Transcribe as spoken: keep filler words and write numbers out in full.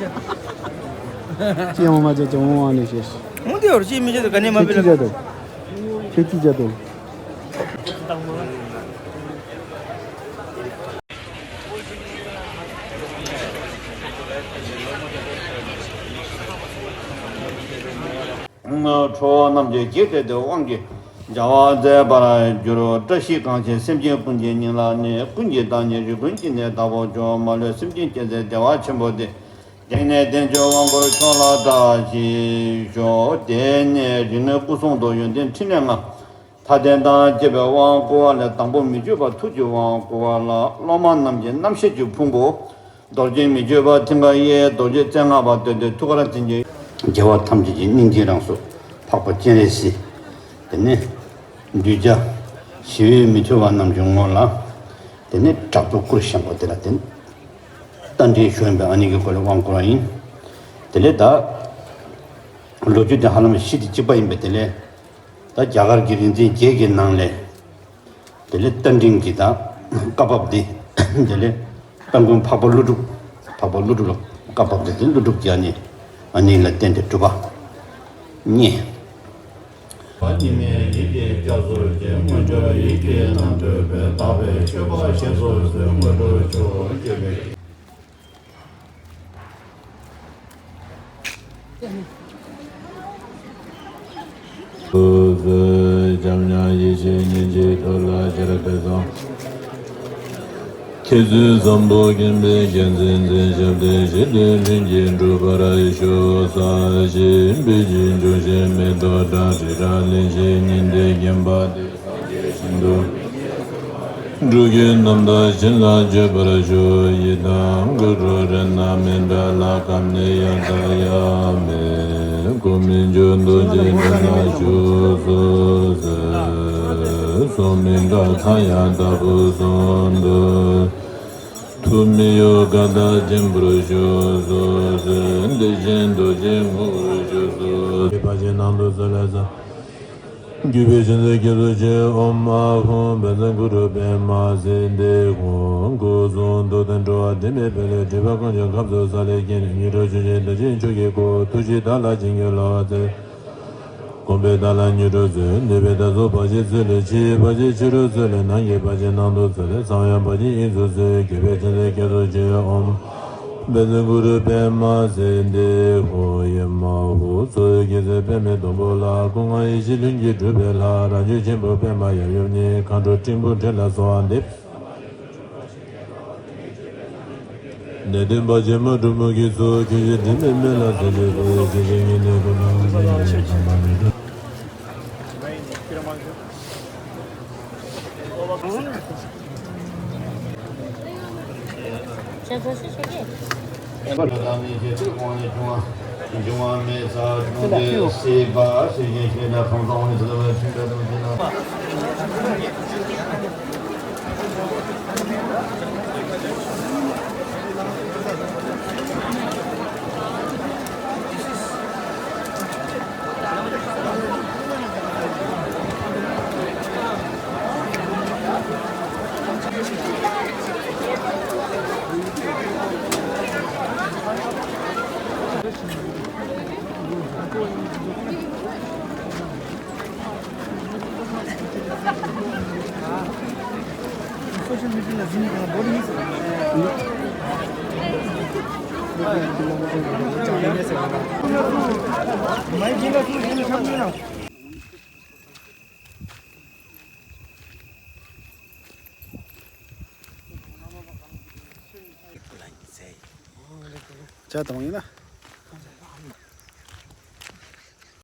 ཅི་ཡང་མ་བྱས་ཀྱང་འོང་བ་ནས་ཤེས། འོང་དེ་ཡོར་ཅི་མི་བྱེད་དོ་ག་ནས་མ་ཁྱེད་ཅི་བྱ་དོ། ཁྱེད་ཅི་བྱ་དོ། ཁྲོ་བོ་རྣམས་ཀྱི་འཇིགས་བྲལ་དུ་དབང་གི་བྱ་བ་མཛད་པར་འགྱུར། བཀྲ་ཤིས་གང་ཆེ་སེམས་ཅན་ཀུན་གྱི་སྙིང་ལ་གནས། ཀུན་གྱི་བདག་ཉིད་རིགས་ཀུན་ཀྱི་གནས་བདག་པོ་མཆོག་མ་ལུས་སེམས་ཅན་སྐྱེ་ཚེ་བདེ་བ་ཆེན་པོ་སྟེ། དེང་ནས་བསྟན་བཅོས་དབང་བསྐུར་མཆོག་ལ་བཀྲ་ཤིས་ཤོག་དེ་ནས་རིག་གནས་སྐུ་གསུང་ཐུགས་ཡོན་ཏན་ཕྲིན་ལས་ལྔ། མཐའ་རྟེན་དང་བཅས་པའི་དབང་བསྐུར་བ་ལས། དང་པོ་མི་བསྐྱོད་པ་ཐུགས་ཀྱི་དབང་བསྐུར་བ་ལ། སློབ་མ་རྣམས་ཀྱི་རྣམ་ཤེས་ཀྱི་ཕུང་པོ། རྡོ་རྗེ་མི་བསྐྱོད་པ་མཐིང་ག་གཡས། རྡོ་རྗེ་རྩེ་ལྔ་པ་སྟོན་ཏེ་ཐུགས་ཀར་བརྟེན་ཅིང་། རྒྱལ་བ་ཐམས་ཅད་ཀྱི་སྙིང་རྗེའི་རང་གཟུགས་འཕགས་པ་སྤྱན་རས་གཟིགས། དེ་ནས་གདུལ་བྱ་ཞི་བའི་མི་ཐུལ་བ་རྣམས་ཀྱི་ངོ་ལ། དེ་ནས་དྲག་པོའི་སྐུར་བཞེངས་པ་དེ་ལ་བརྟེན། རྟ་མགྲིན་ཞུ་བའི་ཨ་ནི་གི་སྐོར་ལ་དབང་བསྐུར་བ་ཡིན། དེ་ལས་ད་ལོ་རྒྱུས་དེ་ཧ་ལམ་གཞི་དེ་གཅིག་པ་ཡིན་པས། དེ་ལས་ད་རྒྱ་གར་གྱི་རིག་འཛིན་བརྒྱད་ཀྱི་ནང་ལས། དེ་ལས་རྟ་མགྲིན་གྱི་ད་བཀའ་བབས་འདི། དེ་ལས་དཔལ་མགོན་འཕགས་པ་ཀླུ་སྒྲུབ། འཕགས་པ་ཀླུ་སྒྲུབ་ལ་བཀའ་བབས་འདི་དེ་ཀླུ་སྒྲུབ་ཀྱི་ཨ་ནི། ཨ་ནི་ལ་བརྟེན་ཏེ་གྲུབ་པ་བརྙེས། པ་ཉི་མའི་ཡིད་ཀྱི་རྒྱ་མཚོར་སྐྱེས། དངོས་འབྱོར་ཡིད་ཀྱིས་རྣམ་ཐོས་པའི། དག་པའི་སྤྱོད་པ་བཞེས་སོ་ཟེར། དངོས་གྲུབ་མཆོག་སྐྱེས་པའི། སོ་སོའི་བྱམས་སྙིང་ཡེ་ཤེས་སྙིང་རྗེའི་ཐོག་ལ་ཆེར་བསྐྱེད་སོང་། ཁྱེད་ཚོའི་བཟང་པོ་མཁྱེན་པའི་རྒྱལ་མཚན་མཚན་ཞབས་བརྟན་ཞི་བདེ་ལྷུན་གྱིས་འགྲུབ་པར་ཤོག་ཟེར་ཞིང་འབུལ་ཞིང་ཕྱག་བཞེས་མེ་ཏོག་བཀྲ་ཤིས་ར་ལེགས་བཞད་སྙིང་ལྡན་བརྒྱན་པ་དེ། སངས་རྒྱས་ཞིང་དུ་འགྲོ་ཀུན་རྣམ་དག་བྱིན་རླབས་བརྗོད་པར་ཤོག་ཡི་དམ་གུ་རུ་རཏྣ་མཎྜལ་ལ་ཁམས་ནི་ཡང་དག་ཡང་མེད། གོ་མི་འགྱུར་རྡོ་རྗེ་གདན་ལ་བཞུགས་སུ་གསོལ། སྲོག་མི་འབྲལ་ཐ་ཡང་དྭགས་པོ་གསུམ་དུ། ཐུགས་མི་གཡོ་མགར་དང་ལྡན་པར་ཤོག་སོ་སོའི་བདེ་ཆེན་རྡོ་རྗེ་ངོ་བོར་བཞུགས་སོ། བར་ཆད་ནང་དུ་སོལ་ལ་སོགས། གུས་པས་ཕྱག་འཚལ་སྐྱབས་སུ་མཆི། ཨོཾ་ཨཱཿཧཱུྃ་བཛྲ་གུ་རུ་པདྨ་སིདྡྷི་ཧཱུྃ། སྐུ་གསུང་ཐུགས་དང་འགྲོ་བ་འདྲེན་པའི་དཔལ་ལས། སྒྲིབ་པ་ཀུན་ཀྱང་ཁམས་གསུམ་ས་ལེར་མཁྱེན། ཉོན་སྒྲུབ་ཆོས་ཀྱི་བདག་ཆེན་མཆོག་གི་སྐུ། ཐུགས་རྗེས་བདག་ལ་བྱིན་གྱིས་རློབ་པར་མཛོད། གོམས་པས་བདག་ལ་དངོས་གྲུབ་སྩོལ། ནུས་པས་བདག་སོགས་བར་ཆད་སོལ་ལེ་ཕྱིར། བར་ཆད་ཕྱི་རུ་སོལ་ལེ་ནང་གི་བར་ཆད་ནང་དུ་སོལ་ལེ་ཚངས་དབྱངས་བར་ཆད་དབྱིངས་སུ་སོལ། གུས་པས་ཕྱག་འཚལ་སྐྱབས་སུ་མཆི། ཨོཾ་བཛྲ་གུ་རུ་པདྨ་སིདྡྷི་ཧཱུྃ་ཡེ་མ་ཧཱུྃ། ཚོགས་རྒྱལ་མཚན་པདྨའི་སྡོང་པོ་ལ། སྐུ་ལྔ་ཡེ་ཤེས་ལྷུན་གྱིས་གྲུབ་པའི་ལྷ། རང་བྱུང་ཆེན་པོ་པདྨ་ཡབ་ཡུམ་ནི། མཁའ་འགྲོ་སྤྲིན་ཕུང་བྲེ་ལ་སོགས་པ་འདི། ནད་གདོན་བར་ཆད་མ་འཁྲུགས་མུ་གེ་ཚོགས། ཁྱོད་ཀྱི་དྲིན་ལས་མེ་ལ་སྲེག་པའི་ཚེ། ཞིང་གི་ཉེ་གནས་ཀུན་ལ་འོད་ཟེར་ཉི་ཟེར་དམ་པ་མེ་ཏོག་ཅག་དང་ཡིན་ན།